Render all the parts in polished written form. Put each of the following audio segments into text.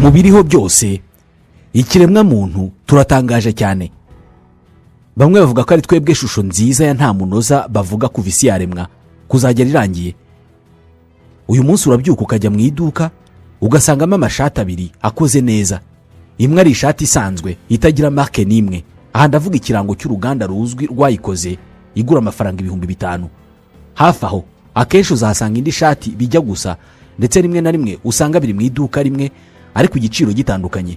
Mu biriho byose, ikiremwamuntu turatangaje cyane. Bamwe bavuga ko ari twebwe shusho nziza ya nta munoza bavuga kuva isi yaremwa kuzagera irangiye. Uyu munsi urabyuka ukajya mu iduka, ugasangamo amashati abiri akoze neza. Imwe ari ishati isanzwe itagira marque n'imwe, aha ndavuga ikirango cy'uruganda ruzwi rwayikoze, igura amafaranga 5000. Hafi aho akenshi uzahasanga indi shati bijya gusa, ndetse rimwe na rimwe usanga biri mu iduka rimwe ariko igiciro gitandukanye.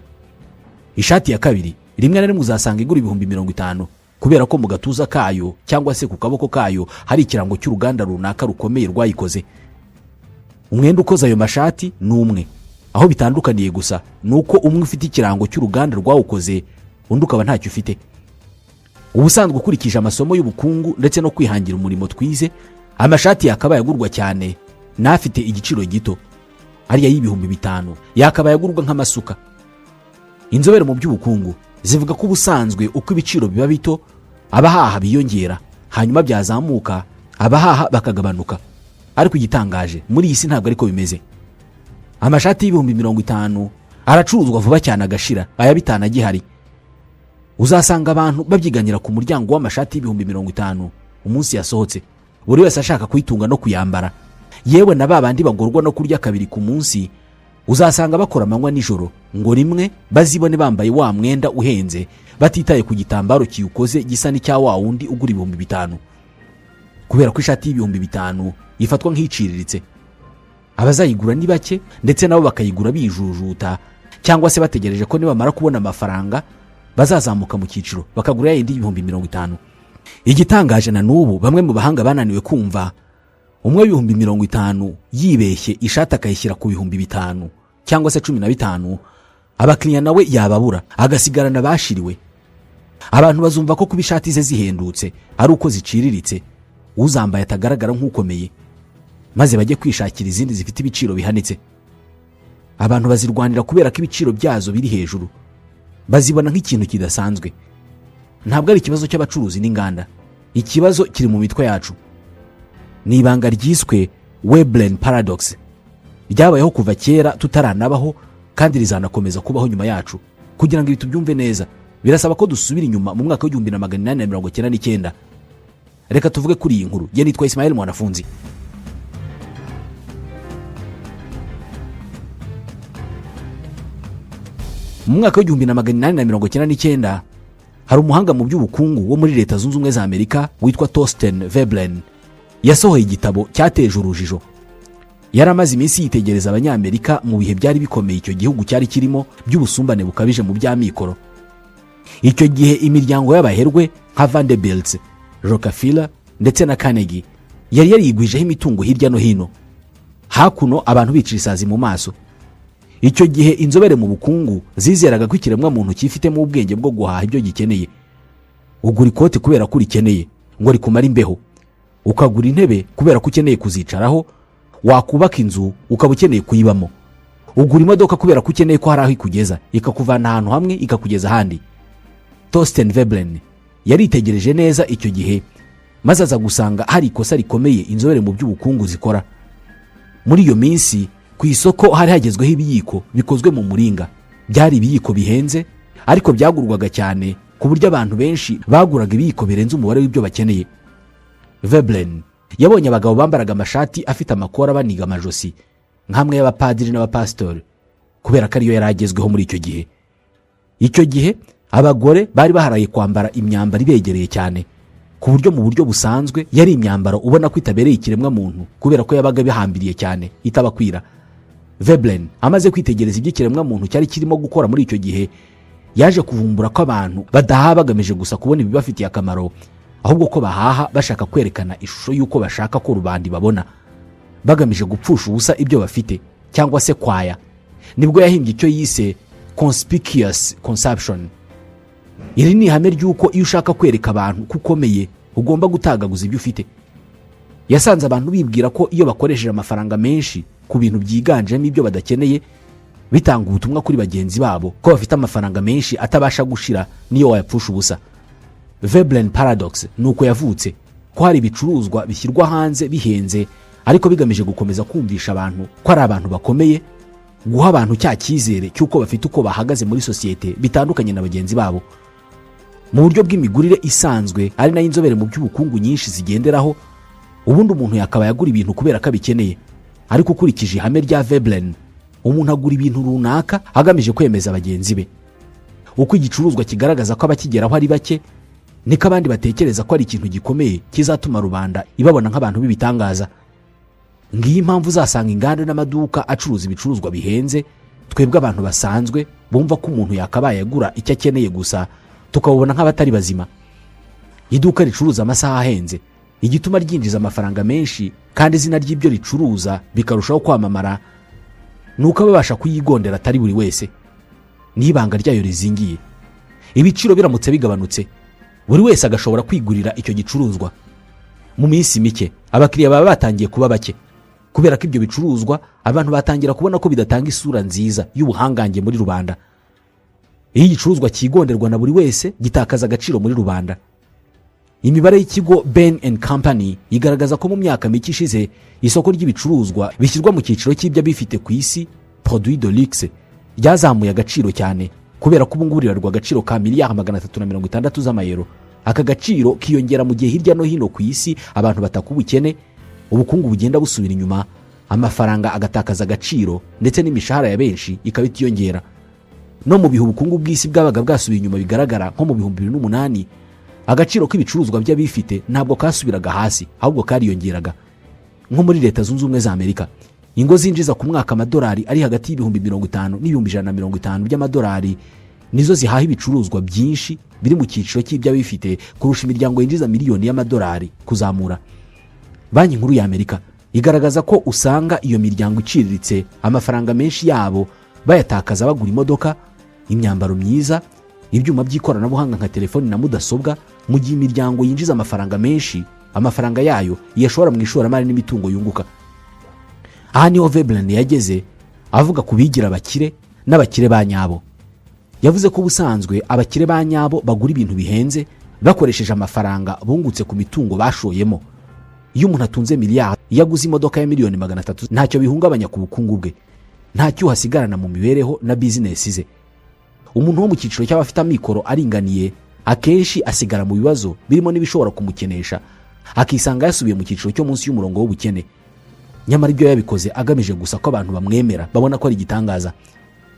Ishati ya kabiri rimwe na rimwe uzasanga igura 50,000, kubera ko mu gatuza kayo cyangwa se ku kaboko kayo hari ikirango cy'uruganda runaka rukomeye rwayikoze. Umwenda ukoze ayo mashati ni umwe, aho bitandukaniye gusa ni uko umwe ufite ikirango cy'uruganda rwawukoze, undi ukaba ntacyo ufite. Ubusanzwe, ukurikije amasomo y'ubukungu ndetse no kwihangira umurimo twize, amashati yakabaye agurwa cyane n'afite igiciro gito, ariya y'5000 yakabaye agurwa nk'amasuka. Inzobere mu by'ubukungu zivuga ko ubusanzwe uko ibiciro biba bito abahaha biyongera, hanyuma byazamuka abahaha bakagabanuka. Ariko igitangaje, muri iyi si ntabwo ariko bimeze. Amashati y'50,000 aracuruzwa vuba cyane agashira, aya 5000 agihari. Uzasanga abantu babyiganira ku muryango w'amashati y'50,000 umunsi yasohotse, buri wese ashaka kuyitunga no kuyambara. Yewe, na ba bandi bagorwa no kurya kabiri ku munsi uzasanga bakora amanywa nijoro ngo rimwe bazibone bambaye wa mwenda uhenze, batitaye ku gitambaro kiwukoze gisa n'icya wa wundi ugura 5000. Kubera ko ishati y'5000 ifatwa nk'iciriritse, abazayigura ni bake, ndetse nabo bakayigura bijujuta cyangwa se bategereje ko nibamara kubona amafaranga bazazamuka mu cyiciro bakagura ya yindi y'50,000. Igitangaje na n'ubu bamwe mu bahanga bananiwe kumva, umwe w'50,000 yibeshye ishati akayishyira ku 5000 cyangwa se 15, abakiriya nawe yababura, agasigarana bashiriwe. Abantu bazumva ko kuba ishati ze zihendutse ari uko ziciriritse, uzambaye atagaragara nk'ukomeye, maze bajye kwishakira izindi zifite ibiciro bihanitse. Abantu bazirwanira kubera ko ibiciro byazo biri hejuru, bazibona nk'ikintu kidasanzwe. Ntabwo ari ikibazo cy'abacuruzi n'inganda, ikibazo kiri mu mitwe yacu. Ni ibanga ryiswe Veblen Paradox, ryabayeho kuva kera tutaranabaho kandi rizanakomeza kubaho nyuma yacu. Kugira ngo ibi tubyumve neza, birasaba ko dusubira inyuma mu mwaka w'1899. Reka tuvuge kuri iyi nkuru. Ye nitwa Ismael Mwanafunzi. Mu mwaka w'1899 hari umuhanga mu by'ubukungu wo muri Leta Zunze Ubumwe za Amerika witwa Thorstein Veblen yasohoye igitabo cyateje urujijo. Yari amaze iminsi yitegereza Abanyamerika mu bihe byari bikomeye icyo gihugu cyari kirimo by'ubusumbane bukabije mu by'amikoro. Icyo gihe imiryango y'abaherwe nka Vanderbilt, Rockefeller ndetse na Carnegie yari yarigwijeho imitungo hirya no hino, hakuno abantu bicira isazi mu maso. Icyo gihe inzobere mu bukungu zizeraga ko ikiremwamuntu cyifitemo ubwenge bwo guhaha ibyo gikeneye. Ugura ikoti kubera ko urikeneye ngo rikumare imbeho, ukagura intebe kubera ko ukeneye kuzicaraho, wakubaka inzu ukaba ukeneye kuyibamo, ugura imodoka kubera ko ukeneye ko hari aho ikugeza, ikakuvana ahantu hamwe ikakugeza ahandi. Thorstein Veblen yaritegereje neza icyo gihe, maze aza gusanga hari ikosa rikomeye inzobere mu by'ubukungu zikora. Muri iyo minsi ku isoko hari hagezweho ibiyiko bikozwe mu muringa. Byari ibiyiko bihenze, ariko byagurwaga cyane ku buryo abantu benshi baguraga ibiyiko birenze umubare w'ibyo bakeneye. Veblen yabonye abagabo bambaraga amashati afite amakora baniga amajosi nk'amwe y'abapadiri n'abapasitori, kubera ko ariyo yari agezweho muri icyo gihe. Icyo gihe abagore bari baharaye kwambara imyambaro ibegereye cyane, ku buryo mu buryo busanzwe yari imyambaro ubona ko itabereye ikiremwamuntu, kubera ko yabaga bihambiriye cyane itabakwira. Veblen amaze kwitegereza ibyo ikiremwamuntu cyari kirimo gukora muri icyo gihe, yaje kuvumbura ko abantu badahaha bagamije gusa kubona ibibafitiye akamaro, ahubwo ko bahaha bashaka kwerekana ishusho y'uko bashaka ko rubanda ibabona, bagamije gupfusha ubusa ibyo bafite cyangwa se kwaya. Nibwo yahimbye icyo yise conspicuous consumption. Iri ni ihame ry'uko iyo ushaka kwereka abantu ko ukomeye ugomba gutagaguza ibyo ufite. Yasanze abantu bibwira ko iyo bakoresheje amafaranga menshi ku bintu byiganjemo ibyo badakeneye, bitanga ubutumwa kuri bagenzi babo ko bafite amafaranga menshi atabasha gushira n'iyo wayapfusha ubusa. Veblen Paradox ni uko yavutse, ko hari ibicuruzwa bishyirwa hanze bihenze ariko bigamije gukomeza kumvisha abantu ko ari abantu bakomeye. Guha abantu cya cyizere cy'uko bafite uko bahagaze muri sosiyete bitandukanye na bagenzi babo. Mu buryo bw'imigurire isanzwe, ari nayo inzobere mu by'ubukungu nyinshi zigenderaho, ubundi umuntu yakabaye agura ibintu kubera ko abikeneye. Ariko ukurikije ihame rya Veblen, umuntu agura ibintu runaka agamije kwemeza bagenzi be. Uko igicuruzwa kigaragaza ko abakigeraho ari bake, niko abandi batekereza ko ari ikintu gikomeye kizatuma rubanda ibabona nk'abantu b'ibitangaza. Ngiyi impamvu uzasanga inganda n'amaduka acuruza ibicuruzwa bihenze, twebwe abantu basanzwe bumva ko umuntu yakabaye agura icyo akeneye gusa tukabubona nk'abatari bazima. Iduka ricuruza amasaha ahenze, igituma ryinjiza amafaranga menshi kandi izina ry'ibyo ricuruza bikarushaho kwamamara, ni uko ababasha kuyigondera atari buri wese. Niho ibanga ryayo rizingiye. Ibiciro biramutse bigabanutse, buri wese agashobora kwigurira icyo gicuruzwa, mu minsi mike abakiriya baba batangiye kuba bake, kubera ko ibyo bicuruzwa abantu batangira kubona ko bidatanga isura nziza y'ubuhangange muri rubanda. Iyo igicuruzwa cyigonderwa na buri wese, gitakaza agaciro muri rubanda. Imibare y'ikigo Bain and Company igaragaza ko mu myaka mike ishize, isoko ry'ibicuruzwa bishyirwa mu cyiciro cy'ibyo abifite ku isi, produit de luxe, ryazamuye agaciro cyane, kubera ko ubu ngubu ribarwa agaciro ka miliyari 360 z'amayero. Aka gaciro kiyongera mu gihe hirya no hino ku isi abantu bataka ubukene, ubukungu bugenda busubira inyuma, amafaranga agatakaza agaciro, ndetse n'imishahara ya benshi ikaba itiyongera. No mu bihe ubukungu bw'isi bwabaga bwasubiye inyuma bigaragara, nko mu 2008, agaciro k'ibicuruzwa by'abifite ntabwo kasubiraga hasi, ahubwo kariyongeraga. Nko muri Leta Zunze Ubumwe za Amerika, ingo zinjiza ku mwaka amadolari ari hagati y'ibihumbi 50 n'ibihumbi 150 by'amadolari nizo zihaha ibicuruzwa byinshi biri mu cyiciro cy'iby'abifite kurusha imiryango yinjiza miliyoni y'amadolari kuzamura. Banki Nkuru ya Amerika igaragaza ko usanga iyo miryango iciriritse amafaranga menshi yabo bayatakaza bagura imodoka, imyambaro myiza, ibyuma by'ikoranabuhanga nka telefoni na mudasobwa, mu gihe imiryango yinjiza amafaranga menshi amafaranga yayo iyashora mu ishoramari n'imitungo yunguka. Aha niho Veblen yageze avuga ku bigira abakire n'abakire ba nyabo. Yavuze ko ubusanzwe abakire ba nyabo bagura ibintu bihenze bakoresheje amafaranga bungutse ku mitungo bashoyemo. Iyo umuntu atunze miliyari, iyo aguze imodoka ya miliyoni 300, ntacyo bihungabanya ku bukungu bwe, nta cyuho asigarana mu mibereho na bizinesi ze. Umuntu wo mu cyiciro cy'abafite amikoro aringaniye akenshi asigara mu bibazo birimo n'ibishobora kumukenesha, akisanga yasubiye mu cyiciro cyo munsi y'umurongo w'ubukene, nyamara ibyo yabikoze agamije gusa ko abantu bamwemera, babona ko ari igitangaza.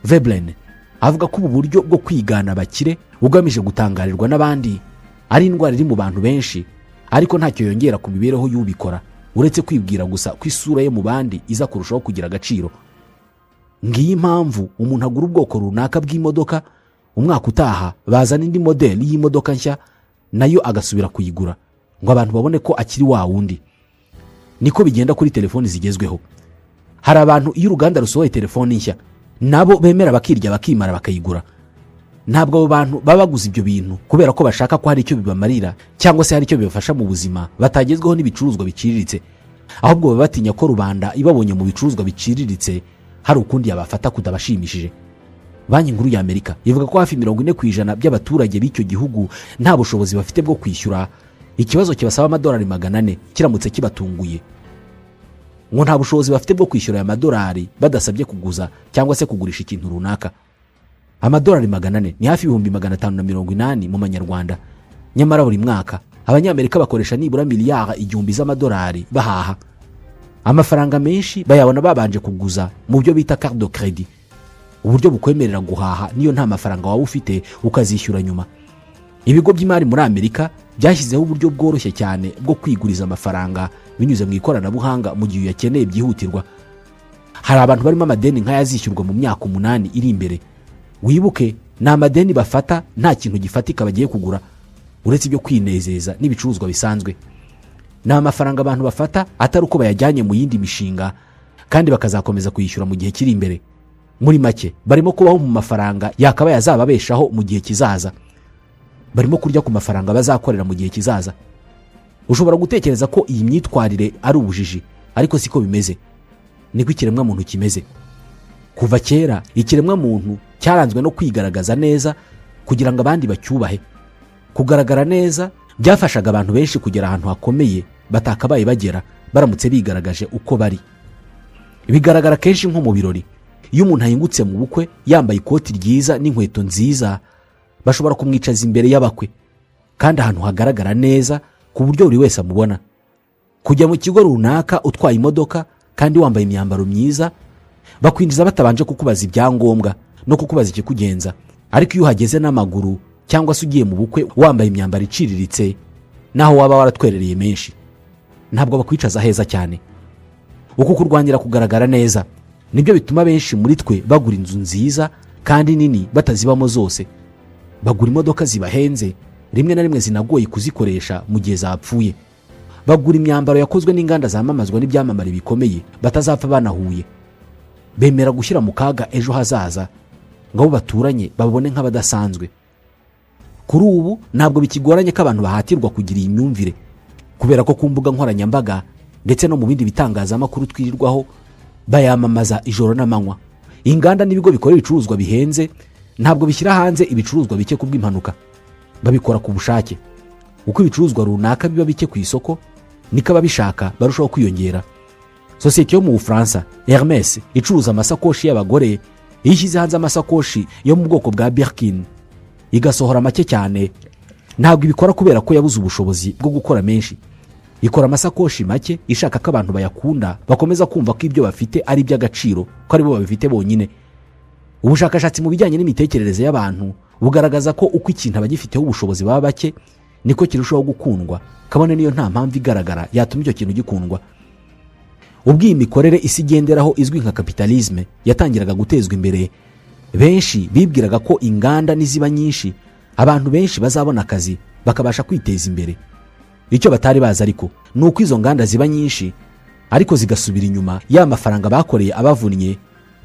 Veblen avuga ko ubu buryo bwo kwigana abakire bugamije gutangarirwa n'abandi ari indwara iri mu bantu benshi, ariko ntacyo yongera ku mibereho y'ubikora, uretse kwibwira gusa ko isura ye mu bandi iza kurushaho kugira agaciro. Ngiyi impamvu umuntu agura ubwoko runaka bw'imodoka, umwaka utaha bazana indi modeli y'imodoka nshya, nayo agasubira kuyigura ngo abantu babone ko akiri wa wundi. Niko bigenda kuri telefoni zigezweho. Hari abantu iyo uruganda rusohoye telefoni nshya nabo bemera bakirya bakimara bakayigura. Ntabwo abo bantu baba baguze ibyo bintu kubera ko bashaka ko hari icyo bibamarira cyangwa se hari icyo bibafasha mu buzima batagezweho n'ibicuruzwa biciriritse, ahubwo baba batinya ko rubanda ibabonye mu bicuruzwa biciriritse hari ukundi yabafata kutabashimishije. Banki Nkuru ya Amerika ivuga ko hafi 40% by'abaturage b'icyo gihugu nta bushobozi bafite bwo kwishyura ikibazo kibasaba amadolari 400 kiramutse kibatunguye. Ngo nta bushobozi bafite bwo kwishyura aya madolari badasabye kuguza cyangwa se kugurisha ikintu runaka. Amadolari 400 ni hafi 580,000 mu manyarwanda. Nyamara buri mwaka Abanyamerika bakoresha nibura miliyari 1000 z'amadolari bahaha. Amafaranga menshi bayabona babanje kuguza mu byo bita carte de crédit, uburyo bukwemerera guhaha niyo nta mafaranga waba ufite, ukazishyura nyuma. Ibigo by'imari muri Amerika byashyizeho uburyo bworoshye cyane bwo kwiguriza amafaranga binyuze mu ikoranabuhanga mu gihe uyakeneye byihutirwa. Hari abantu barimo amadeni nk'ayazishyurwa mu myaka 8 iri imbere. Wibuke, ni amadeni bafata nta kintu gifatika bagiye kugura uretse ibyo kwinezeza n'ibicuruzwa bisanzwe. Ni amafaranga abantu bafata atari uko bayajyanye mu yindi mishinga, kandi bakazakomeza kuyishyura mu gihe kiri imbere. Muri make, barimo kubaho mu mafaranga yakabaye azababeshaho mu gihe kizaza. Barimo kurya ku mafaranga bazakorera mu gihe kizaza. Ushobora gutekereza ko iyi myitwarire ari ubujiji, ariko siko bimeze. Niko ikiremwamuntu kimeze kuva kera. Ikiremwamuntu cyaranzwe no kwigaragaza neza kugira ngo abandi bacyubahe. Kugaragara neza byafashaga abantu benshi kugera ahantu hakomeye batakabaye bagera baramutse bigaragaje uko bari. Bigaragara kenshi nko mu birori. Iyo umuntu ahingutse mu bukwe yambaye ikoti ryiza n'inkweto nziza, bashobora kumwicaza imbere y'abakwe kandi ahantu hagaragara neza ku buryo buri wese amubona. Kujya mu kigo runaka utwaye imodoka kandi wambaye imyambaro myiza, bakwinjiza batabanje kukubaza ibyangombwa no kukubaza ikikugenza. Ariko iyo uhageze n'amaguru cyangwa se ugiye mu bukwe wambaye imyambaro iciriritse, naho waba waratwerereye menshi, ntabwo bakwicaza heza cyane. Uku kurwanira kugaragara neza nibyo bituma benshi muri twe bagura inzu nziza kandi nini batazibamo zose, bagura imodoka zibahenze, rimwe na rimwe zinagoye kuzikoresha mu gihe zapfuye, bagura imyambaro yakozwe n'inganda zamamazwa n'ibyamamare bikomeye batazapfa banahuye. Bemera gushyira mu kaga ejo hazaza ngo abo baturanye babone nk'abadasanzwe. Kuri ubu ntabwo bikigoranye ko abantu bahatirwa kugira iyi myumvire, kubera ko ku mbuga nkoranyambaga ndetse no mu bindi bitangazamakuru twirirwaho bayamamaza ijoro n'amanywa. Inganda n'ibigo bikora ibicuruzwa bihenze ntabwo bishyira hanze ibicuruzwa bike ku bw'impanuka, babikora ku bushake. Uko ibicuruzwa runaka biba bike ku isoko, niko ababishaka barushaho kwiyongera. Sosiyete yo mu Bufaransa Hermes icuruza amasakoshi y'abagore, iyo ishyize hanze amasakoshi yo mu bwoko bwa Birkin igasohora make cyane, ntabwo ibikora kubera ko yabuze ubushobozi bwo gukora menshi. Ikora amasakoshi make ishaka ko abantu bayakunda bakomeza kumva ko ibyo bafite ari iby'agaciro, ko aribo babifite bonyine. Ubushakashatsi mu bijyanye n'imitekerereze y'abantu bugaragaza ko uko ikintu abagifiteho ubushobozi baba bake, niko kirushaho gukundwa, kabone niyo nta mpamvu igaragara yatuma icyo kintu gikundwa. Ubwo iyi mikorere isi igenderaho izwi nka capitalisme yatangiraga gutezwa imbere, benshi bibwiraga ko inganda niziba nyinshi abantu benshi bazabona akazi, bakabasha kwiteza imbere. Icyo batari bazi ariko ni uko izo nganda ziba nyinshi ariko zigasubira inyuma, ya mafaranga bakoreye abavunnye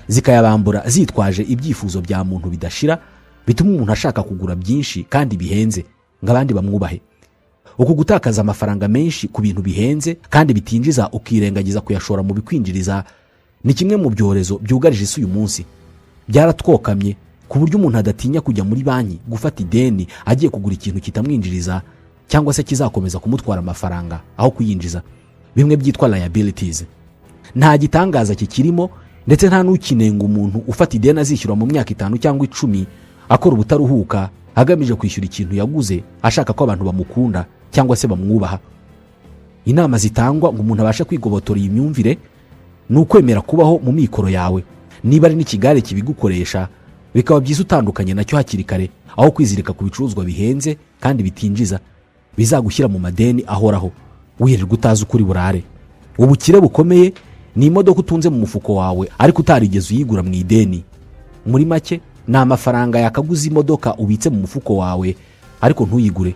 zikayabambura, zitwaje ibyifuzo bya muntu bidashira bituma umuntu ashaka kugura byinshi kandi bihenze ngo abandi bamwubahe. Uku gutakaza amafaranga menshi ku bintu bihenze kandi bitinjiza, ukirengagiza kuyashora mu bikwinjiriza, ni kimwe mu byorezo byugarije isi uyu munsi. Byaratwokamye ku buryo umuntu adatinya kujya muri banki gufata ideni agiye kugura ikintu kitamwinjiriza cyangwa se kizakomeza kumutwara amafaranga aho kuyinjiza, bimwe byitwa liabilities. Nta gitangaza kikirimo, ndetse nta n'ukinenga umuntu ufata ideni azishyura mu myaka 5 cyangwa 10, akora ubutaruhuka agamije kwishyura ikintu yaguze ashaka ko abantu bamukunda cyangwa se bamwubaha. Inama zitangwa ngo umuntu abashe kwigobotora iyi myumvire ni ukwemera kubaho mu mikoro yawe. Niba ari n'ikigare kibigukoresha, bikaba byiza utandukanye nacyo hakiri kare, aho kwizirika ku bicuruzwa bihenze kandi bitinjiza bizagushyira mu madeni ahoraho, wirirwa utazi ukuri burare. Ubukire bukomeye ni imodoka utunze mu mufuko wawe ariko utarigeze uyigura mu ideni. Muri make, ni amafaranga yakaguza imodoka ubitse mu mufuko wawe ariko ntuyigure.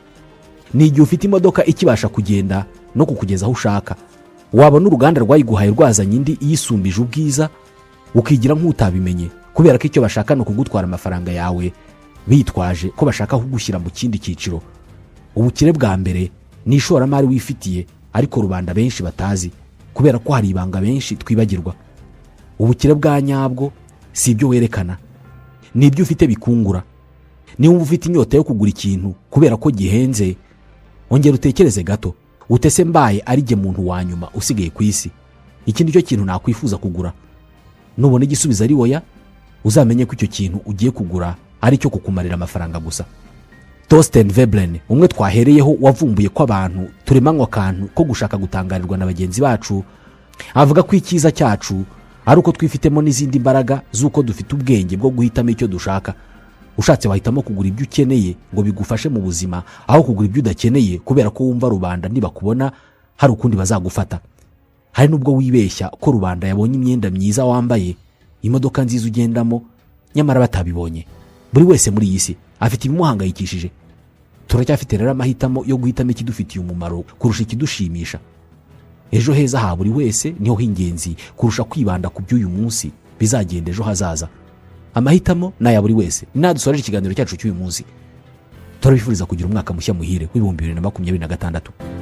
Ni igihe ufite imodoka ikibasha kugenda no kukugeza aho ushaka, wabona uruganda rwayiguhaye rwazanye indi iyisumbije ubwiza, ukigira nk'utabimenye, kubera ko icyo bashaka ni ukugutwara amafaranga yawe bitwaje ko bashaka kugushyira mu kindi cyiciro. Ubukire bwa mbere ni ishoramari wifitiye ariko rubanda benshi batazi, kubera ko hari ibanga benshi twibagirwa. Ubukire bwa nyabwo si ibyo werekana, ni ibyo ufite bikungura. Niba ufite inyota yo kugura ikintu kubera ko gihenze, ongera utekereze gato utese: "Mbaye ari jye muntu wa nyuma usigaye ku isi, iki ni cyo kintu nakwifuza kugura?" Nubona igisubizo ari oya, uzamenye ko icyo kintu ugiye kugura ari icyo kukumarira amafaranga gusa. Thorstein Veblen, umwe twahereyeho wavumbuye ko abantu turemanywa akantu ko gushaka gutangarirwa na bagenzi bacu, avuga ko icyiza cyacu ari uko twifitemo n'izindi mbaraga z'uko dufite ubwenge bwo guhitamo icyo dushaka. Ushatse wahitamo kugura ibyo ukeneye ngo bigufashe mu buzima, aho kugura ibyo udakeneye kubera ko wumva rubanda nibakubona hari ukundi bazagufata. Hari n'ubwo wibeshya ko rubanda yabonye imyenda myiza wambaye, imodoka nziza ugendamo, nyamara batabibonye. Buri wese muri iyi si afite ibimuhangayikishije. Turacyafite rero amahitamo yo guhitamo ikidufitiye umumaro kurusha ikidushimisha. Ejo heza ha buri wese niho h'ingenzi kurusha kwibanda ku by'uyu munsi bizagenda ejo hazaza. Amahitamo ni aya buri wese. Ni nadusoreje ikiganiro cyacu cy'uyu munsi. Turabifuriza kugira umwaka mushya muhire w'2026.